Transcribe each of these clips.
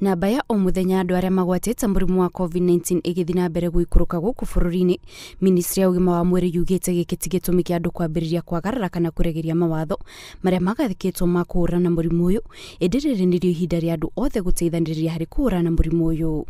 Namba ya o muthenya andu aria magwatite murimu wa COVID-19 igithii na mbere guikuruka guku bururi-ini. Ministry ya ugima wa mwiri yugite giki ti gitumi kia andu kwambiriria kwagarara kana kuregeria mawatho maria magathikitwo ma kuhurana na murimu uyu, indi riri nirio ihinda ria andu othe guteithaniriria hari kuhurana na murimu uyu.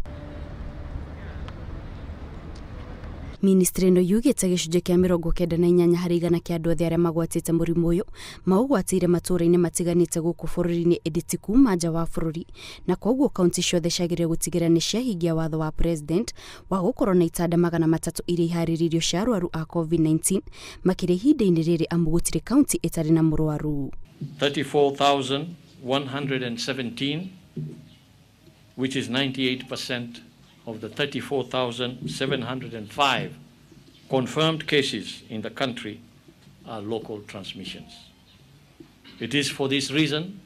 Ministry ĩno yugĩte gĩcunjĩ kĩa 98 harĩ igana kĩa andũ othe arĩa magwatĩte mũrimũ ũyũ maũgwatĩire matũũra-inĩ matiganĩte gũkũ bũrũri-inĩ, ĩndĩ ti kuma nja wa bũrũri, na koguo kaunti ciothe ciagĩrĩire gũtigĩrĩra nĩ ciahingia watho wa president wa gũkorwo na itanda 300 iria iharĩrĩirio cia arwaru a COVID-19 makĩria ihinda-inĩ rĩrĩ, amu gũtirĩ kaunti ĩtarĩ na mũrwaru. 34,117, which is 98% of the 34,705 confirmed cases in the country are local transmissions. It is for this reason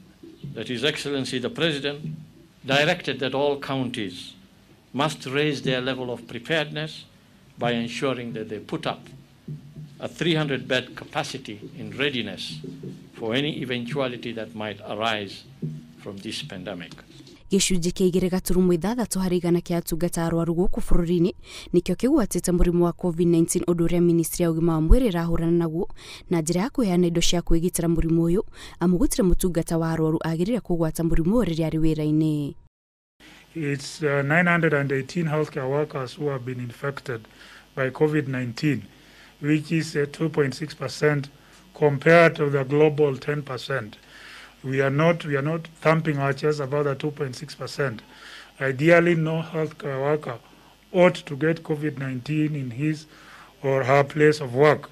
that His Excellency the President directed that all counties must raise their level of preparedness by ensuring that they put up a 300-bed capacity in readiness for any eventuality that might arise from this pandemic. Gĩcunjĩ kĩa 2.6 harĩ igana kĩa atungata arwaru gũkũ bũrũri-inĩ nĩkĩo kĩgwatĩte mũrimũ wa COVID-19, ũndũ ũrĩa ministry ya ũgima wa mwĩrĩ ĩrahũrana naguo na njĩra ya kũheana indo cia kwĩgitĩra mũrimũ ũyũ, amu gũtirĩ mũtungata wa arwaru agĩrĩire kũgwata mũrimũ ũyũ rĩrĩa arĩ wĩra-inĩ. It's 918 healthcare workers who have been infected by COVID-19, which is 2.6% compared to the global 10%. We are not thumping our chests about the 2.6%. Ideally, no healthcare worker ought to get COVID-19 in his or her place of work.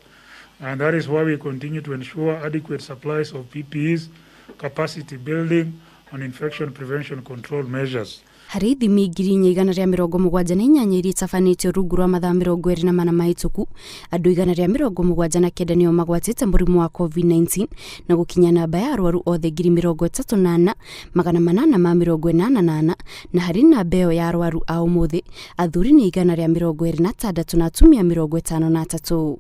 And that is why we continue to ensure adequate supplies of PPEs, capacity building, and infection prevention control measures. Harĩ ithimi 4,178 iria itabanĩtio rungu rwa mathaa 24 mahĩtũku, andũ 179 nĩo magwatĩte mũrimũ wa COVID-19 na gũkinya namba ya arwaru othe 34,884, na harĩ namba ĩyo ya arwaru a ũmũthĩ athuri nĩ 126 na atumia 53.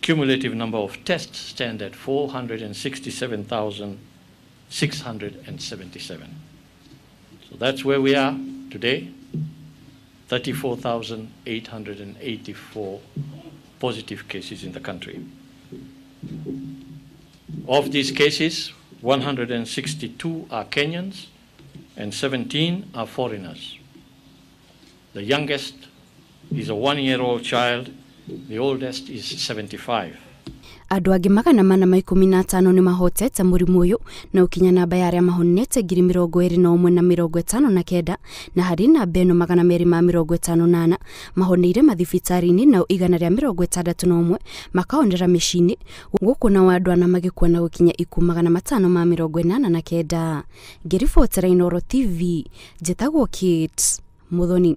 Cumulative number of tests stand at 467,677. So that's where we are today, 34,884 positive cases in the country. Of these cases, 162 are Kenyans and 17 are foreigners. The youngest is a 1-year-old child, the oldest is 75. Andũ angĩ 415 nĩ mahotete mũrimũ ũyũ na ũkinya namba ya arĩa mahonete 21,059, na harĩ namba ĩno 254 mahoneire mathibitarĩ-inĩ, nao 161 makahonera mĩciĩ-inĩ, gũkũ nao andũ ana magĩkua na gũkinya ikuũ 589. Ngĩribotera Inooro TV, njĩtagwo Kate Muthoni.